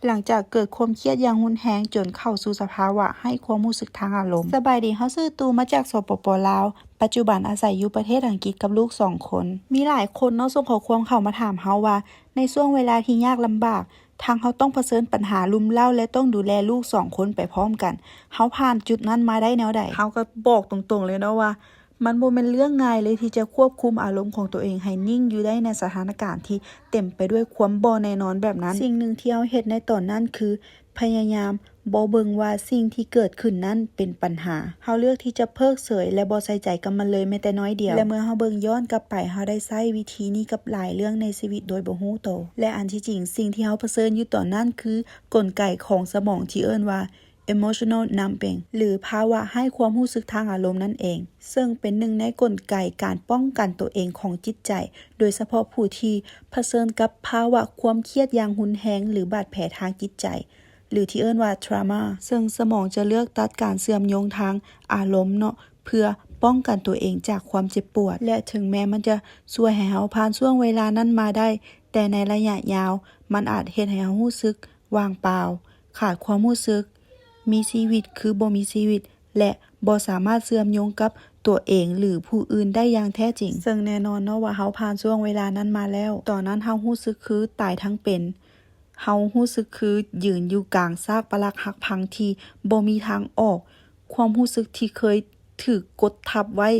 ຫຼັງຈາກເກີດຄວາມຄຽດຢ່າງຮຸນແຮງຈົນເຂົ້າສູ່ສະພາວະໄຮ້ຄວາມຮູ້ສຶກທາງອາລົມ. ສະບາຍດີ, ເຮົາຊື່ຕູ ມາຈາກ ສປປ ລາວ, ປັດຈຸບັນອາໄສຢູ່ປະເທດອັງກິດກັບລູກສອງຄົນ. ມີຫຼາຍຄົນເນາະ ສົ່ງຂໍ້ຄວາມເຂົ້າມາຖາມເຮົາວ່າ ໃນຊ່ວງເວລາທີ່ຍາກລຳບາກ, ທັງເຮົາຕ້ອງປະເຊີນບັນຫາລຸມເລົ້າ ແລະ ຕ້ອງດູແລລູກສອງຄົນໄປພ້ອມກັນ, ເຮົາຜ່ານຈຸດນັ້ນມາໄດ້ແນວໃດ? ເຮົາກໍບອກຕົງໆເລີຍເນາະວ່າ ມັນບໍ່ແມ່ນເລື່ອງງ່າຍເລີຍທີ່ຈະຄວບຄຸມອາລົມຂອງຕົວເອງໃຫ້ນິ່ງຢູ່ໄດ້ໃນສະຖານະການທີ່ເຕັມໄປດ້ວຍຄວາມບໍ່ແນ່ນອນແບບນັ້ນ. ສິ່ງໜຶ່ງທີ່ເຮົາເຮັດໃນຕອນນັ້ນຄື ພະຍາຍາມບໍ່ເບິ່ງວ່າສິ່ງທີ່ເກີດຂຶ້ນນັ້ນເປັນບັນຫາ. ເຮົາເລືອກທີ່ຈະເພີກເສີຍ ແລະ ບໍ່ໃສ່ໃຈກັບມັນເລີຍແມ້ແຕ່ໜ້ອຍດຽວ. ແລະ ເມື່ອເຮົາເບິ່ງຍ້ອນກັບໄປ, ເຮົາໄດ້ໃຊ້ວິທີນີ້ກັບຫຼາຍເລື່ອງໃນຊີວິດໂດຍບໍ່ຮູ້ໂຕ. ແລະ ອັນທີ່ຈິງ, ສິ່ງທີ່ເຮົາປະເຊີນຢູ່ຕອນນັ້ນຄືກົນໄກຂອງສະໝອງທີ່ເອີ້ນວ່າ emotional numbing ຫຼື ພາວະໄຮ້ຄວາມຮູ້ສຶກທາງອາລົມນັ້ນເອງ, ເຊິ່ງເປັນໜຶ່ງໃນກົນໄກການປ້ອງກັນຕົວເອງຂອງຈິດໃຈ, ໂດຍສະເພາະຜູ້ທີ່ປະເຊີນກັບພາວະຄວາມຄຽດຢ່າງຮຸນແຮງ ຫຼື ບາດແຜທາງຈິດໃຈ ຫຼື ທີ່ເອີ້ນວ່າ trauma, ເຊິ່ງສະໝອງຈະເລືອກຕັດການເຊື່ອມໂຍງທາງອາລົມເນາະ ເພື່ອປ້ອງກັນຕົວເອງຈາກຄວາມເຈັບປວດ. ແລະ ເຖິງແມ່ນມັນຈະຊ່ວຍໃຫ້ເຮົາຜ່ານຊ່ວງເວລານັ້ນມາໄດ້, ແຕ່ໃນໄລຍະຍາວ, ມັນອາດເຮັດໃຫ້ເຮົາຮູ້ສຶກວ່າງເປົ່າ, ຂາດຄວາມຮູ້ສຶກ, ມີຊີວິດຄືບໍ່ມີຊີວິດ ແລະ ບໍ່ສາມາດເຊື່ອມໂຍງກັບຕົວເອງ ຫຼື ຜູ້ອື່ນໄດ້ຢ່າງແທ້ຈິງ. ເຊິ່ງແນ່ນອນເນາະວ່າເຮົາຜ່ານຊ່ວງເວລານັ້ນມາແລ້ວ. ຕອນນັ້ນເຮົາຮູ້ສຶກຄືຕາຍທັງເປັນ. ເຮົາຮູ້ສຶກຄືຢືນຢູ່ກາງຊາກປະຫຼັກຫັກພັງທີ່ບໍ່ມີທາງອອກ. ຄວາມຮູ້ສຶກທີ່ເຄີຍຖືກກົດທັບໄວ້,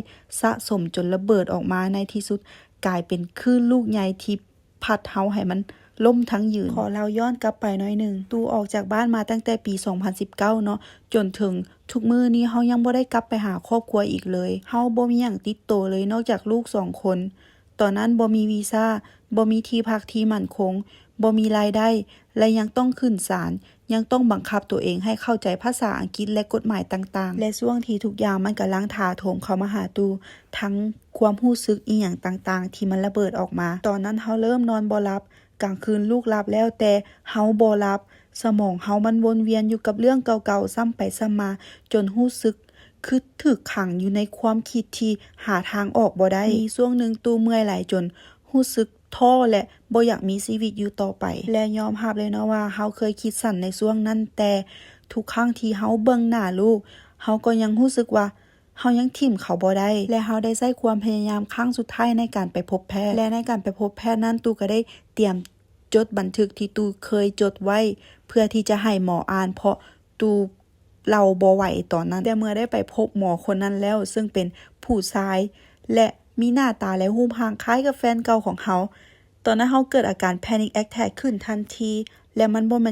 ສະສົມຈົນລະເບີດອອກມາ, ໃນທີ່ສຸດກາຍເປັນຄື້ນລູກໃຫຍ່ທີ່ ພັດເຮົາໃຫ້ມັນລົ້ມທັງຢືນ. ຂໍເລົ່າຍ້ອນກັບໄປໜ້ອຍໜຶ່ງ, ຕູອອກຈາກບ້ານມາຕັ້ງແຕ່ປີສອງພັນສິບເກົ້າເນາະ, ຈົນເຖິງທຸກມື້ນີ້ເຮົາຍັງບໍ່ໄດ້ກັບໄປຫາຄອບຄົວອີກເລີຍ. ເຮົາບໍ່ມີຫຍັງຕິດໂຕເລີຍນອກຈາກລູກສອງຄົນ. ຕອນນັ້ນບໍ່ມີວີຊາ, ບໍ່ມີທີ່ພັກທີ່ໝັ້ນຄົງ, ບໍ່ມີລາຍໄດ້ ແລະ ຍັງຕ້ອງຂຶ້ນສານ, ຍັງຕ້ອງບັງຄັບຕົວເອງໃຫ້ເຂົ້າໃຈພາສາອັງກິດ ແລະ ກົດໝາຍຕ່າງໆ. ແລະ ຊ່ວງທີ່ທຸກຢ່າງມັນກຳລັງຖາໂຖມເຂົ້າມາຫາຕູ, ທັງຄວາມຮູ້ສຶກອີ່ຫຍັງຕ່າງໆທີ່ມັນລະເບີດອອກມາ. ຕອນນັ້ນເຮົາເລີ່ມນອນບໍ່ຫຼັບ, ກາງຄືນລູກຫຼັບແລ້ວ ແຕ່ເຮົາບໍ່ຫຼັບ. ສະໝອງເຮົາມັນວົນວຽນຢູ່ກັບເລື່ອງເກົ່າໆ ຊ້ຳໄປຊ້ຳມາ, ຈົນຮູ້ສຶກຄືຖືກຂັງຢູ່ໃນຄວາມຄິດທີ່ຫາທາງອອກບໍ່ໄດ້. ມີຊ່ວງໜຶ່ງ ຕູເມື່ອຍຫຼາຍຈົນຮູ້ສຶກທໍ້ ແລະ ບໍ່ຢາກມີຊີວິດຢູ່ຕໍ່ໄປ. ແລະ ຍອມຮັບເລີຍເນາະວ່າ ເຮົາເຄີຍຄິດສັ້ນໃນຊ່ວງນັ້ນ, ແຕ່ທຸກຄັ້ງທີ່ເຮົາເບິ່ງໜ້າລູກ, ເຮົາກໍຍັງຮູ້ສຶກວ່າ ເຮົາຍັງຖິ້ມເຂົາບໍ່ໄດ້ ແລະ ເຮົາໄດ້ໃຊ້ຄວາມພະຍາຍາມຄັ້ງສຸດທ້າຍໃນການໄປພົບແພດ ແລະ ໃນການໄປພົບແພດນັ້ນ ຕູກໍໄດ້ຕຽມຈົດບັນທຶກທີ່ຕູເຄີຍຈົດໄວ້ ເພື່ອທີ່ຈະໃຫ້ໝໍອ່ານ ເພາະຕູເລົ່າບໍ່ໄຫວຕອນນັ້ນ. ແຕ່ເມື່ອໄດ້ໄປພົບໝໍຄົນນັ້ນແລ້ວ ເຊິ່ງເປັນຜູ້ຊາຍ ແລະ ມີໜ້າຕາ ແລະ ຮູບຮ່າງຄ້າຍກັບແຟນເກົ່າຂອງເຮົາ, ຕອນນັ້ນເຮົາເກີດອາການ panic attack ຂຶ້ນທັນທີ ແລະ ມັນບໍ່ແມ່ນ